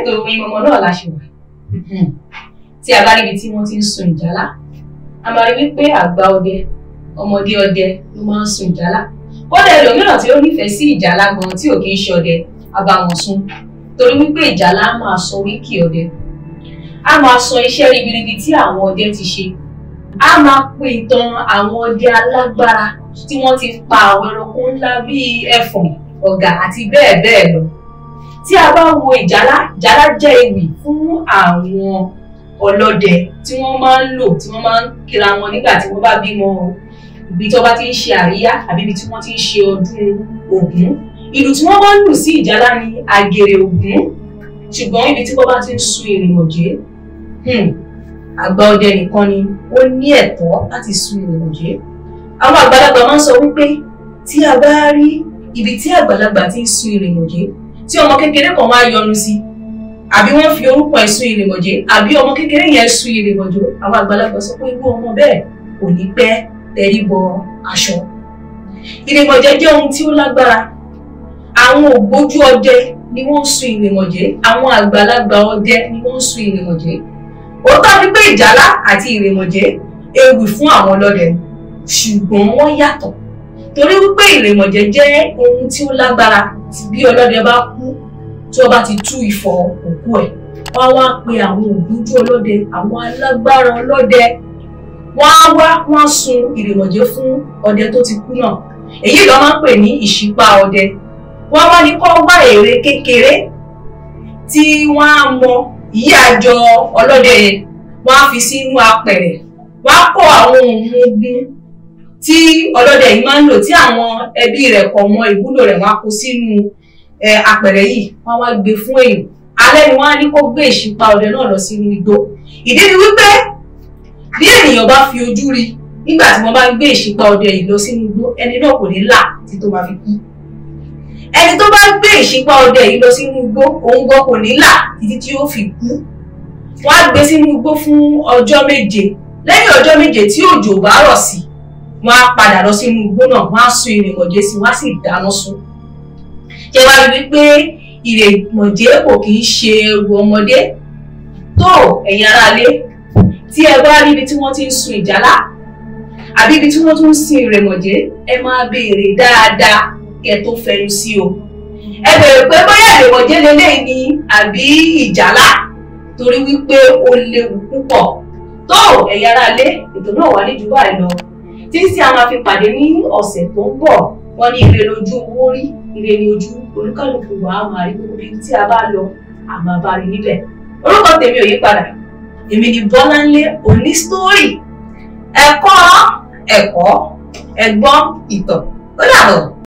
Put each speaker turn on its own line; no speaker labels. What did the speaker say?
Ètò Oyinmomo náà la ṣe wà. Tí a bá ríbi tí wọ́n ti ń sun ìjálá, a máa rí wípé àgbà ọdẹ, ọmọdé ọdẹ ló máa ń sun ìjálá. Kódà ẹlòmíràn tí ó nífẹ̀ẹ́ sí ìjálá gan tí ò kì í ṣe ọdẹ, a bá wọn sun. Torí wípé ìjálá máa sọ oríkì ọdẹ. A máa sọ iṣẹ́ ribiribi tí àwọn ọdẹ ti ṣe. A máa pe ìtàn àwọn ọdẹ alágbára tí wọ́n ti pa àwọn ẹranko ńlá bíi ẹfọ̀n, ọ̀gà àti bẹ́ẹ̀ bẹ́ẹ̀ lọ. Tí a bá wo ìjálá, ìjálá jẹ́ ewì fún àwọn ọlọ́dẹ tí wọ́n máa ń lò, tí wọ́n máa ń kíra wọn nígbà tí wọ́n bá bímọ, ibi tí wọ́n bá ti ń ṣe àríyá àbí ibi tí wọ́n ti ń ṣe ọdún Ògún. Ìlù tí wọ́n máa ń lù sí ìjálá ni àgèrè Ògún. Ṣùgbọ́n ibi tí wọ́n bá ti ń sun ìrìnmọ̀jé, àgbà ọdẹ nìkan ni ó ní ẹ̀tọ́ láti sun ìrìnmọ̀jé. Àwọn àgbàlagbà máa ń sọ wípé tí a bá rí ibi tí àgbàlagbà ti ń sun ìrìnmọ̀jé, tí ọmọ kékeré kan wá yọnu sí, àbí wọ́n fi orúkọ ẹ̀ sun ìrìnmọ̀jé, àbí ọmọ kékeré yẹn sun ìrìnmọ̀jé, àwọn àgbàlagbà sọ pé irú ọmọ bẹ́ẹ̀ kò ní pẹ́ tẹrí bọ aṣọ. Ìrìnmọ̀jé jẹ́ ohun tí ó lágbára. Àwọn ògbójú ọdẹ ni wọ́n ń sun ìrìnmọ̀jé, àwọn àgbàlagbà ọdẹ ni wọ́n ń sun ìrìnmọ̀jé. Òótọ́ ni pé ìjálá àti ìrìnmọ̀jé ewì fún àwọn ọlọ́dẹ, ṣùgbọ́n wọ́n yàtọ̀. Torí wípé ìrìnmọ̀jé jẹ́ ohun tí ó lágbára. Bí ọlọ́dẹ bá kú, tí wọ́n bá ti tú ìfọ̀ òkú ẹ̀, wọ́n á wá pe àwọn ògbójú ọlọ́dẹ, àwọn alágbára ọlọ́dẹ, wọ́n á wá, wọ́n á sun ìrìnmọ̀jé fún ọdẹ tó ti kú náà. Èyí ló máa ń pè ní ìṣípá ọdẹ. Wọ́n wá ní kó wá ère kékeré tí wọ́n á mọ ìyí àjọ ọlọ́dẹ yẹn, wọ́n á fi sínú apẹ̀rẹ̀, wọ́n á kó àwọn ohun ogun tí ọlọ́dẹ yìí máa ń lò tí àwọn ẹbí rẹ̀ kò mọ ìwúlò rẹ̀, wọ́n á kó sínú apẹ̀rẹ̀ yìí, wọ́n wá gbé fún èèyàn. Alẹ́ ni wọ́n á ní kó gbé ìṣípá ọdẹ náà lọ sínú igbó. Ìdí ni wípé bí ènìyàn bá fi ojú rí nígbà tí wọ́n bá ń gbé ìṣípá ọdẹ yìí lọ sínú igbó, ẹni náà kò ní là tí tó máa fi kú. Ẹni tó bá gbé ìṣípá ọdẹ yìí lọ sínú igbó, òun gan kò ní là títí tí ó fi kú. Wọ́n á gbé sínú igbó fún ọjọ́ méje. Lẹ́yìn ọjọ́ méje tí òjò bá rọ̀ sí, wọ́n á padà lọ sínú igbó náà, wọ́n á sun ìrìnmọ̀jé sí, wọ́n á sì dáná sun. Ṣé wàá rí wípé ìrìnmọ̀jé kò kì í ṣe ẹrù ọmọdé? Tó ẹ̀yin aráalé, tí ẹ bá rí ibi tí wọ́n ti ń sun ìjálá àbí ibi tí wọ́n tún ń sin ìrìnmọ̀jé, ẹ máa béèrè dáadáa kẹ́ tó fẹnu sí o. Ẹ béèrè pé bóyá ìrìnmọ̀jé leléyìí ni àbí ìjálá, torí wípé ó léwu púpọ̀. Tó ẹ̀yin aráalé, ètò náà wà ní jù báyìí lọ títí tí a máa fi pàdé ní ọ̀sẹ̀ tó ń bọ̀. Wọ́n ní ire lójú owó rí, ire ní ojú olúkálùkù wa á máa rí gbogbo ibi tí a bá lọ, àmọ́ bá rí níbẹ̀. Orúkọ tèmi ò yí padà, èmi ni Bọ́láńlé Onísítórì. Ẹ̀kọ́ ẹ̀kọ́, ẹ̀gbọ́n ìtàn. Ó dàbọ̀.